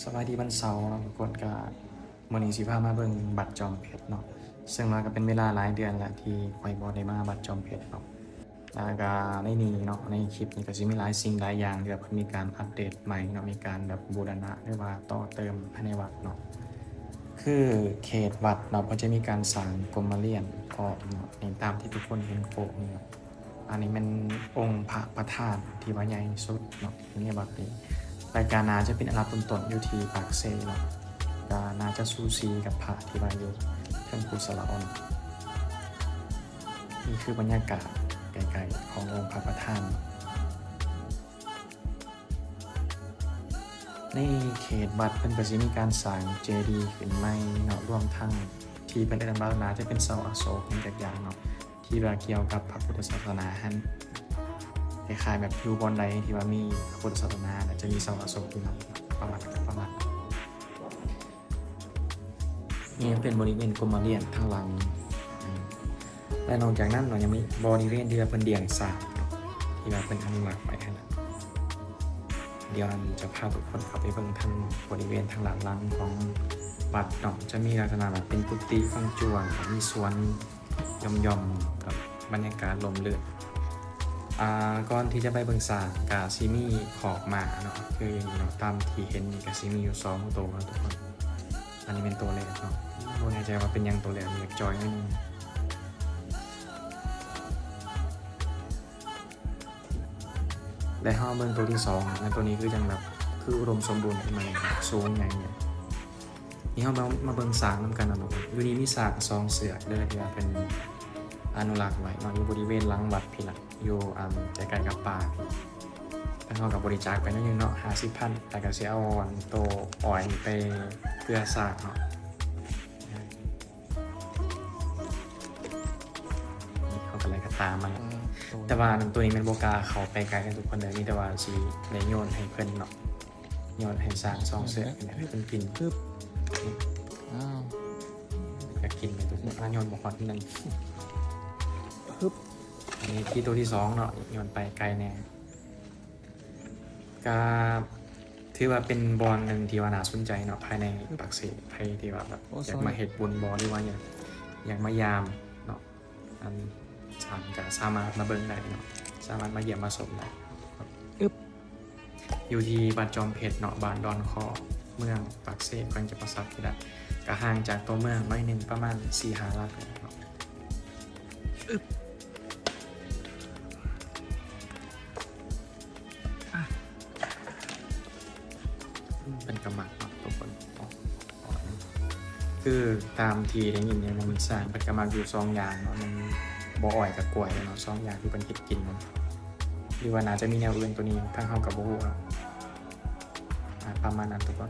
ສະບາຍດີວັນເສົາເນາະທຸກຄົນ, ກະມື້ນີ້ຊິພາມາເບິ່ງວັດຈອມເພັດເນາະ, ເຊິ່ງວ່າກະເປັນເວລາຫຼາຍເດືອນແລ້ວທີ່ຂ້ອຍບໍ່ໄດ້ມາວັດຈອມເພັດເນາະ. ແລ້ວກະໃນນີ້ເນາະ ໃນຄລິບນີ້ກະຊິມີຫຼາຍສິ່ງຫຼາຍຢ່າງທີ່ວ່າເພິ່ນມີການອັບເດດໃໝ່ເນາະ, ມີການແບບບູລະນະ ຫຼືວ່າຕໍ່ເຕີມພາຍໃນວັດເນາະ. ຄືເຂດວັດເນາະ ເພິ່ນຈະມີການສ້າງກົມມະລຽນພ້ອມເນາະ, ນີ້ຕາມທີ່ທຸກຄົນເຫັນໂຄກນີ້ເນາະ. ອັນນີ້ແມ່ນອົງພະປະທານທີ່ວ່າໃຫຍ່ສຸດເນາະ ຢູ່ໃນວັດນີ້, ແລະກະໜ້າຈະເປັນອັນດັບຕົ້ນໆຢູ່ທີ່ປາກເຊເນາະ, ກະໜ້າຈະສູສີກັບພະທີ່ວ່າຢູ່ເທິງພູສາລາອ່ອນ. ນີ້ຄືບັນຍາກາດໃກ້ໆຂອງອົງພະປະທານ. ໃນເຂດວັດເພິ່ນກະຊິມີການສ້າງເຈດີຂຶ້ນໃໝ່ເນາະ, ລວມທັງທີ່ເພິ່ນເອີ້ນວ່າໜ້າຈະເປັນເສົາອະໂສກຫຍັງຈັກຢ່າງເນາະ ທີ່ວ່າກ່ຽວກັບພະພຸດທະສາສະໜາຫັ້ນ, ຄ້າຍໆແບບຢູ່ບ່ອນໃດທີ່ວ່າມີພະພຸດທະສາສະໜາ ແລ້ວຈະມີເສົາອະໂສກຢູ່ນັ້ນ ປະມານ ປະມານ. ນີ້ເປັນບໍລິເວນກົມມະລຽນທາງຫຼັງ, ແລະນອກຈາກນັ້ນເນາະ ຍັງມີບໍລິເວນທີ່ວ່າເພິ່ນລ້ຽງຊ້າງເນາະ ທີ່ວ່າເພິ່ນອະນຸລັກໄວ້ຫັ້ນນະ. ດຽວອັນຈະພາທຸກຄົນເຂົ້າໄປເບິ່ງທາງບໍລິເວນທາງດ້ານຫຼັງຂອງວັດເນາະ, ຈະມີລັກສະນະແບບເປັນກຸຕິຝັງຈວງ ມີສວນ ຢ່ອມໆ ກັບບັນຍາກາດຮົ່ມລື່ນ. ອ່າ ກ່ອນທີ່ຈະໄປເບິ່ງຊ້າງ ກະຊິມີຄອກມ້າເນາະ, ຄືເນາະ ຕາມທີ່ເຫັນນີ້ກະຊິມີຢູ່ສອງໂຕເນາະທຸກຄົນ. ອັນນີ້ແມ່ນໂຕແລກເນາະ, ບໍ່ແນ່ໃຈວ່າເປັນຫຍັງໂຕແລກ ຢາກຈ່ອຍໜ້ອຍໜຶ່ງ. ແລະເຮົາເບິ່ງໂຕທີສອງ, ແລະໂຕນີ້ຄືຈັ່ງແບບ ຄືອຸດົມສົມບູນຂຶ້ນມາເລີຍ, ສູງໃຫຍ່ເລີຍ. ນີ້ເຮົາມາ ມາເບິ່ງຊ້າງນຳກັນເນາະ. ຢູ່ນີ້ມີຊ້າງສອງເຊືອກເດີ ທີ່ວ່າເພິ່ນອະນຸລັກໄວ້ເນາະ, ຢູ່ບໍລິເວນຫຼັງວັດພີ້ລະ, ຢູ່ ອັນ ໃກ້ໆກັບປ່າ. ທາງເຮົາກະບໍລິຈາກໄປໜ້ອຍໜຶ່ງເນາະ ຫ້າສິບພັນ, ແລ້ວກະຊິເອົາ ອັນ ໂຕອ້ອຍໄປເກືອຊ້າງເນາະ. ເຮົາກະໄລ່ກະຕາມມາແລ້ວ, ແຕ່ວ່າ ອັນ ໂຕນີ້ແມ່ນບໍ່ກ້າເຂົ້າໄປໃກ້ເດີທຸກຄົນເດີ, ມີແຕ່ວ່າຊິໄດ້ໂຍນໃຫ້ເພິ່ນເນາະ. ໂຍນໃຫ້ຊ້າງສອງເຊືອກນີ້ແຫຼະ ໃຫ້ເພິ່ນກິນ. ປຶບ ອ້າວ ກະກິນໄປທຸກຄົນ, ໂຍນບໍ່ຮອດໜຶ່ງ. ປຶບ ອັນນີ້ທີ່ໂຕທີສອງເນາະ, ໂຍນໄປໄກແດ່. ກະຖືວ່າເປັນບ່ອນໜຶ່ງທີ່ວ່າໜ້າສົນໃຈເນາະ ພາຍໃນປາກເຊ, ໃຜທີ່ວ່າແບບ ໂອ້ ຢາກມາເຮັດບຸນບໍ ຫຼືວ່າ ຢາກ ຢາກມາຢາມເນາະ. ອັນ ທ່ານກະສາມາດມາເບິ່ງໄດ້ເນາະ, ສາມາດມາຢ້ຽມມາຊົມໄດ້. ອຶບ ຢູ່ທີ່ວັດຈອມເພັດເນາະ, ບ້ານດອນຄໍ້, ເມືອງປາກເຊ, ແຂວງຈຳປາສັກນີ້ແຫຼະ. ກະຫ່າງຈາກຕົວເມືອງໜ້ອຍໜຶ່ງ, ປະມານສີ່ຫ້າຫຼັກເນາະ. ອຶບ ອາ ເພິ່ນກະມັກເນາະທຸກຄົນ. ຄືຕາມທີ່ໄດ້ຍິນແນວນັ້ນ ຊ້າງເພິ່ນກະມັກຢູ່ສອງຢ່າງເນາະ, ມັນບໍ່ອ້ອຍກັບກ້ວຍເນາະ, ສອງຢ່າງທີ່ເພິ່ນເຮັດກິນເນາະ, ຫຼືວ່າໜ້າຈະມີແນວອື່ນ, ໂຕນີ້ທາງເຮົາກະບໍ່ຮູ້ເນາະ. ອາ ປະມານນັ້ນທຸກຄົນ.